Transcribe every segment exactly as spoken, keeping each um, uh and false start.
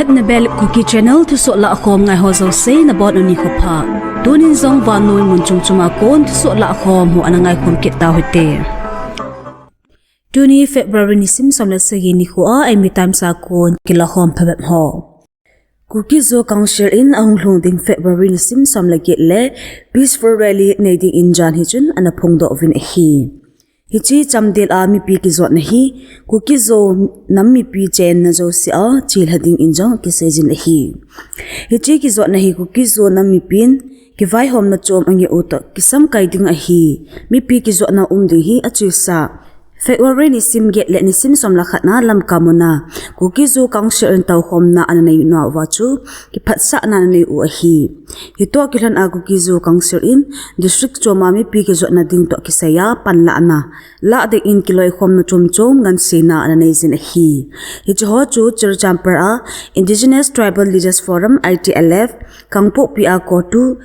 Nabel Kuki Channel thusoh lahkhom ngai ho jouse nabonun nikho pha. Tunin jong vannoi mun chom chom a kon thusoh lahkhom ho ana ngaikhom kit tau hite. Tuni February nisim som le sagi nikho a Eimi Times a kon kilahkhom phabep ho. Kuki-Zo Council in ahung lhung ding February nisim som le get le peaceful rally nei dingin jan hi chun ana phongdoh uvin ahi. Hiche chamdel a mipi kijotna hi Kuki-Zo nam mipi chenna jouse a chilha dingin jong kiseijin ahi. Hiche kijotna hi Kuki-Zo nam mipin kivaihomna chom angeh u toh kisamkai ding ahi. Mipi kijotna um ding hi achesa February nisim get le nisim som le khat na Lamka muna Kuki-Zo Council in toukhomna ana nei nauva chu kiphatsahna ana nei u ahi. Hitoh kilhon a Kuki-Zo Council in district chom a mipi kijotna ding toh kisai a panlahna lah dingin kiloikhomna chom chom ngansena ana neijin ahi. Hiche ho chu Churachandpur a Indigenous Tribal Leaders Forum, I T L F, Kangpokpi a COTU,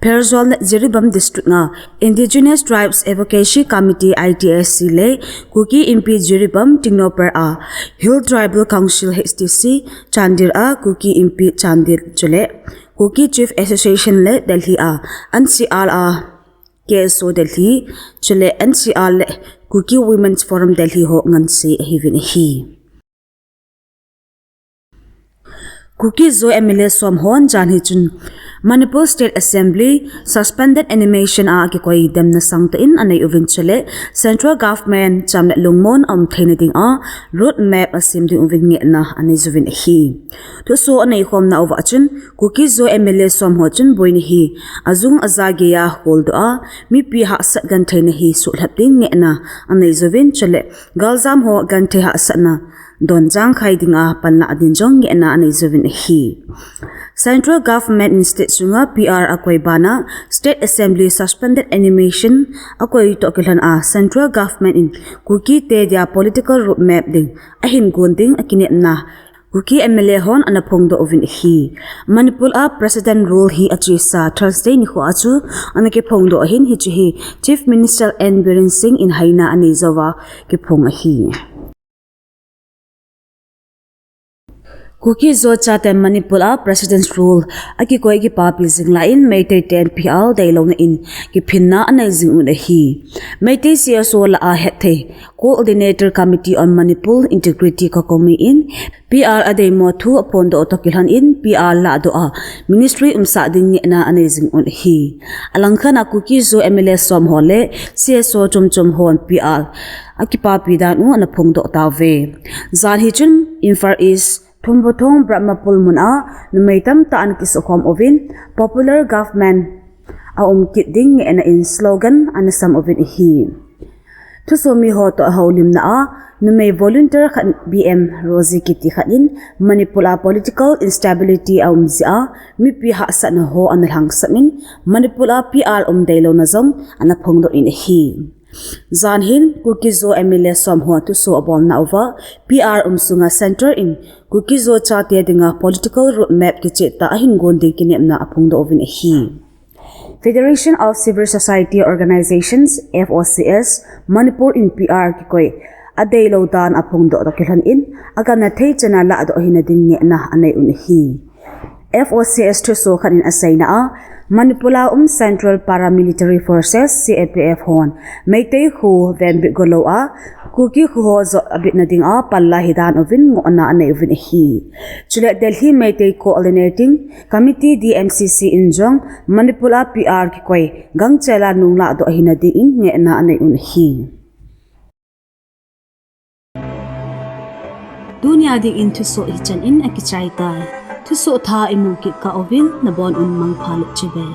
Pherzawl le Jiribam District a Indigenous Tribes Advocacy Committee, I T S C, le Kuki Inpi Jiribam, Tengnoupal a Hill Tribal Council, H T C, Chandel a Kuki Inpi Chandel chule Kuki Chief Association le Delhi a N C R a K S O Delhi chule N C R le Kuki Women's Forum Delhi ho nganse ahiuvin ahi. Kuki-Zo M L A som hon jan hi chun Manipur State Assembly suspended animation a kikoi demna sangtah in anei uvin chule Central Government cham le lungmon aum theina ding a road map asem ding uvin ngehna anei uvin ahi. Thuso anei khomna uva chun Kuki-Zo M L A som ho chun boina hi ajung aja geiya holdoh a mipi hahsat gentheina hi suhlhap ding ngehna anei uvin chule galjam ho genthei hahsatna don jangkhai dinga panlah ding jong ngehna anei uvin ahi. Central Government in state sunga P R akoi bana State Assembly suspended animation akoi toh kilhon a Central Government in Kuki te dia political road map ding ahin gon ding akinepna Kuki M L A hon ana phongdoh uvin ahi. Manipur a President rule hi achesa Thursday nikho a chu ana kiphongdoh ahin hiche hi Chief Minister N Biren Singh in haina anei jouva kiphong ahi. Kuki-Zo chaten Manipur a President's Rule akikoi kipapi jing lai in Meitei ten P R deilouna in kiphinna anei jing un ahi. Meitei C S O lah a hetthei Coordinator Committee on Manipur Integrity, COCOMI in P R adeimo thu aphondoh toh kilhon in P R lahdoh a Ministry umsah ding ngehna anei jing un ahi. Alangkhat a Kuki-Zo M L A som ho le C S O chomchom hon P R akipapi dan u ana phongdoh tauve. Jan hi chun Imphal East, Thumbothong Brahmapur mun a numei tamtah ana kisukhom uvin popular government aum kit ding ngehna in slogan ana sam uvin ahi. Thusomi ho toh houlimna a numei volunteer khat B M Rosie kiti khat in Manipur a political instability aum jeh a mipi hahsatna ho ana lhangsam in Manipur a P R um deilouna jong ana phongdoh in ahi. Jan hin Kuki-Zo M L A som ho thuso abolna uva P R um sunga Centre in Kuki-Zo chate dinga political road map kichehtah ahin gon ding kinepna aphongdoh uvin ahi. Federation of Civil Society Organizations, F O C S, Manipur in P R kikoi adeilou dan aphongdoh toh kilhon in agamna thei chana lahdoh hina ding ngehna anei un ahi. F O C S thuso khat in aseina a Manipur a um Central Paramilitary Forces, C A P F hon Meitei kho venbit golou a Kuki kho ho jot abitna dinga panla hidan uvin ngohna anei uvin ahi. Chule Delhi Meitei Coordinating Committee, D M C C in jong Manipur a P R kikoi gangchel a nung lahdoh hina dingin ngehna anei un ahi. Tunia dingin thuso hichan in akichai tai. Thuso thah imu kit kah uvin nabonun mangpha le chibai.